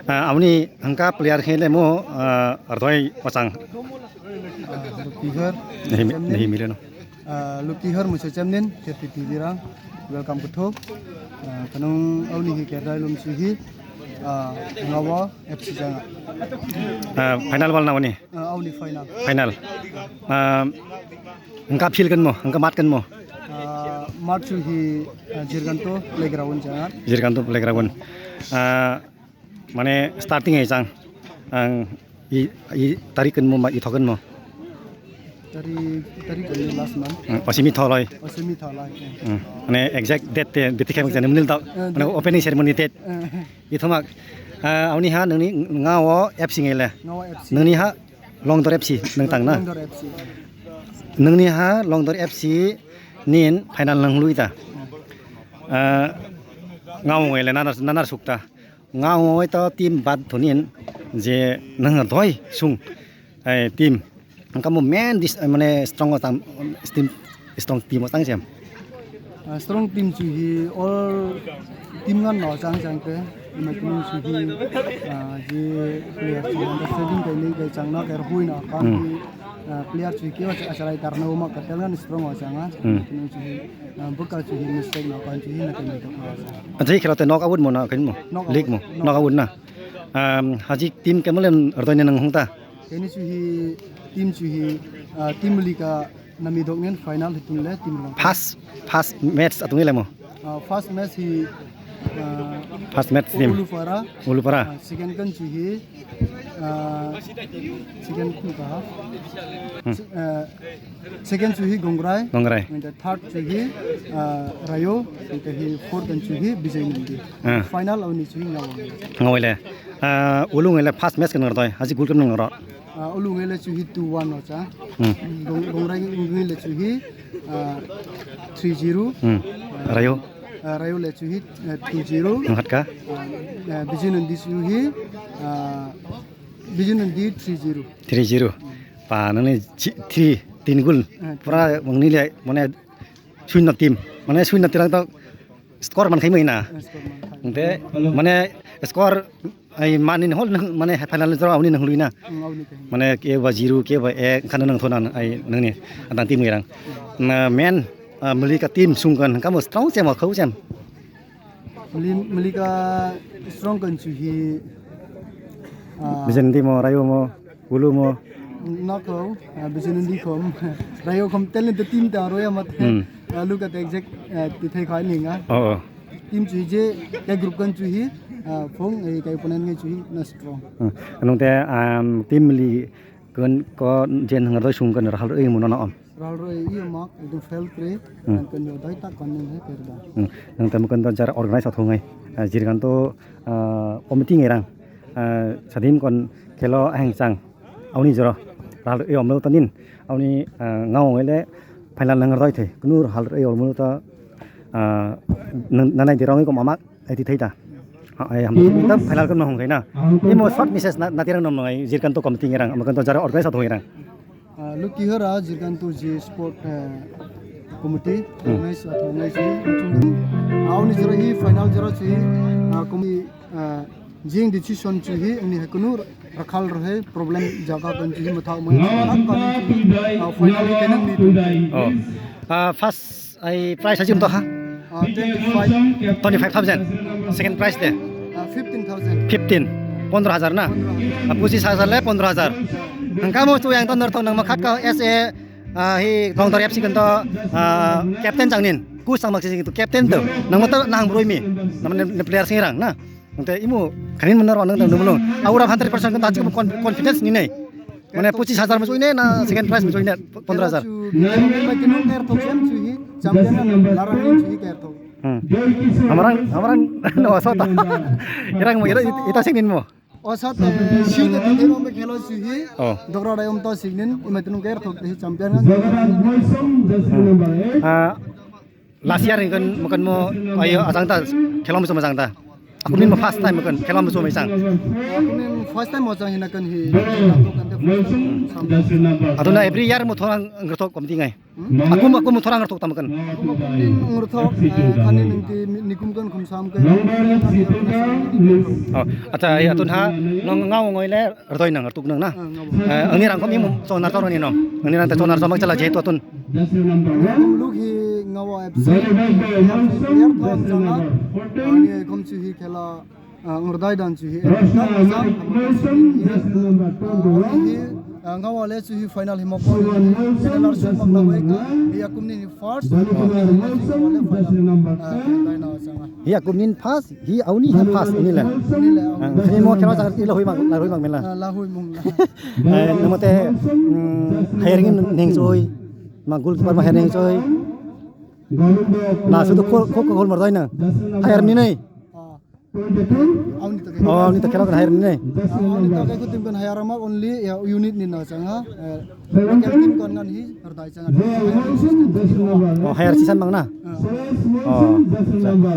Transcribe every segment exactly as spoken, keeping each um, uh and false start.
Ah, amoni hwnkha player khe lemo, ah, Ardoi Ochang. Ah, Lukihor Nehi, Chemnin. Nehi Mileno. Ah, Lukihor Musa Chemnin, K T T V rang. Welcome kuthuk. Ah, kanung auni hi Kerdai Lumsi hi, ah, ngawo F C janga. Ah, final bal na wani? Ah, auni final. Final. Ah, hwnkha field kanmo, hwnkha mat kanmo? Ah, mat chu hi, ah, Jirganto playground janga. Jirganto playground. Ah, Mane starting hai chang. Ang i, i tarik kan mo ma i thokan mo. Tarik, tarik kan last month. Hmm, osimi tholoi. Osimi tholoi. Hmm, mane exact date te biti khem jani munil da. Eh, mane date. Opening ceremony date. Eh. I thomak. Ah, auni ha nangni ngawo F C ngele. Ngawo F C. Nangni ha Longdor F C nang tang na. Longdor F C. Nangni ha Longdor F C nin final nang lui ta. Hmm. Ah, ngawo ngele nanar, nanar sukta. Nga ongoi to team bad thunin je nang doi sung, eh, team. Ang kamo main dis, eh, mane strong o tang, team, strong team o tang sem. Ah, strong team chu hi all team ngan no chang chang te. Ima team chu hi, ah, je player chu understanding kai ni kai chang na kai hui na ka Hmm. hi, ah, player chu hi ke wa cha, cha rai tar na uma ka tel ngan strong o chang a. Hmm. Team chu hi, ah, buka chu hi mistake no kan chu hi na kai ni ka. Acha, hei khela te knock out mo na khain mo? Knock out. League mo? Knock out. Knock out na? Um, haji team kemalen ardoi ne nang hung ta? Keni chu hi team chu hi, ah, team lika nami dok nen final hitung le team rang. First, first match atung le mo? Ah, first match hi, ah, First match team. Ulupara. Ulupara. Ah, second kan chu hi, ah, second kan ka ha? Hmm. Se-, ah, Second chu hi Gongrai. Gongrai. And the third chu hi, ah, Rayo. And the hi fourth and chu hi Bijay Nandi. Ah. Final oni chu hi Ngawang. Ngawai le. Ah, ulung le first match kan ngartoi. Haji gol kan ngaro. Ah, ulung le chu hi two one ocha. Hmm. Gong-, Gongrai ulung le chu hi, ah, three zero. Hmm. Ah, Rayo. Ah, Rayo le chu hi, ah, two zero. Nangkhat ka? Ah, ah, Bijay Nandi chu hi, ah, Bijay Nandi three zero. Three zero. Ba, nangni chi-, three, tin gol. Ah, pura mangni le, mane, suino team. Mane, suino tirang to score man khai mai na. Ah, score man khai. Ante, mane, score, ai, mani hol nang, mane, final draw, auni nang lui na. Mm, auni kai. Mane, ke ba zero, ke ba ek, khana nang thona, ai, nangni, adang team ngai rang. Na, men, ah, Malika team sung kan, kamo strong chem, khau chem. Mali-, Malika strong kan chu hi, ah, Bijay Nandi mo, Rayo mo, Ulu mo. Nako, ah, Bijay Nandi khom. Rayo khom talent team ta roya mat. Hmm. Ah, look at the exact, ah, ti thai khai ninga. Oh, oh. Team chu hi je, kai group kan chu hi, ah, phong, eh, kai opponent ngai chu hi, na strong. Hmm. Anung te, um, team li kan ko jen hangar doi sung kan rahal roi mo na om. Ralroi iyo mak ekdom fail kre. Hmm. Ang kan yo dai tak kan ning he perda. Hmm. Nang tamo kan to jara organize athongai. Ah, jirgan to, ah, committee ngerang. Ah, sadim kon khelo aheng chang. Auni joro. Ralroi omlo tanin. Auni, ah, ngao ngele final nang roi the. Kunu ralroi omlo ta, ah, nang, nanai dirong ko mamak. Ai ti thai ta. Ha, ai ham ta final kan hong khaina. Imo short message na, na tirang nom nai jirkan to committee ngerang, amakan to jara organize athong ngerang. Ah, Lukihora jirkan to ji sport, eh, committee, Hmm. organize athong ngai ji. Auni jara hi final jara ji, ah, komi, ah, jing decision ji hi, ani hakunu rakhal rohe problem jaga kan ji hi mathau mai. Ah, final hi kenang ni. Oh. Ah, first Ai price hajim to ha? Ah, twenty-five. Twenty-five thousand. Second price de? Ah, fifteen thousand. Fifteen. Pondro hajar na? Pondro hajar. Ah, pochis hajar le pondro hajar. Hangka mo tu yang ton ton nang makhat ka S A, ah, hi Longdor F C kan to, ah, captain chang nin. Coach chang mak si tu captain to. Nang mo to nang broi mi. Namne player sing rang na. Nang te imo khanin mo na ro nang te nang mo. Aura hundred percent kan ta chik confidence ni nai. Mane pochis hajar mo choi ne na second prize mo choi ne pondro hajar. Champion na larang ni chui ker thok. Hmm. Hamarang, hamarang no asota. Irang mo, ira, ita singin mo. Osot, eh, sing te te mo khelo chui. Oh. Dogra dai um to singin, ima tunung ker thok te champion. Ah, last year kan mo kan mo ayo ajang ta khelom so majang ta. Aku ni mo first time kan, khela mo chomai sang. Aku ni first time mo chang hina kan hi. Aku kan te first time. Atuna every year mo thorang ngertok komti ngai. Hmm? Aku, aku mo thorang ngertok tam kan. Aku mo komti ngertok, eh, kani nengti nikum kan khumsam kan. Oh, acha, ya tun ha, nong ngau ngoi le. Rdoi nang rwtuk nang na? Ah, ngawa. Eh, angni rang kom imum chonar choroni no. Angni rang te chonar chomak chala jehetu atun. Luk hi ngawa F C. Player thong chana. Ani kom chu hi khela, ah, ngrdai dan chu hi. Hi, ah, ngawa le chu hi final hi mokoni. Final ar chu mokna bai ka. Hi akumni first. Ngawa le final. Ah, ngrdai na changa. Hi akumni first. Hi auni hi first uni le. Uni le, auni. Ang, hi mo khela sa ila hui mang, la hui mang mela. Ah, la hui mang la. Eh, namo te, mm, hiring ning soi. Ma goalkeeper ma hiring soi. Na sudu ko, ko, ko gol mardai na. Hire ni nei. Ah. Auni to ke. Oh, auni to khela kan hire ni nei. Ah, auni to ke ku tim kan hire ma only ya unit ni na chang ha. Eh, local team kan ngan hi hardai chang ha. Oh, hire sisan mang na. Ah. Oh.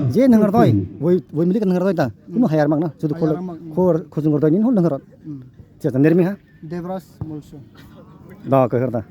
Je nang ardoi, woi, woi milik nang ardoi ta. Kuno hayar mang na, sudu khol, hayar mang. Khor, khojung ardoi nin hol nang ardoi. Hmm. Siya ta nermi ha? Devras Molso. Da, ka harda.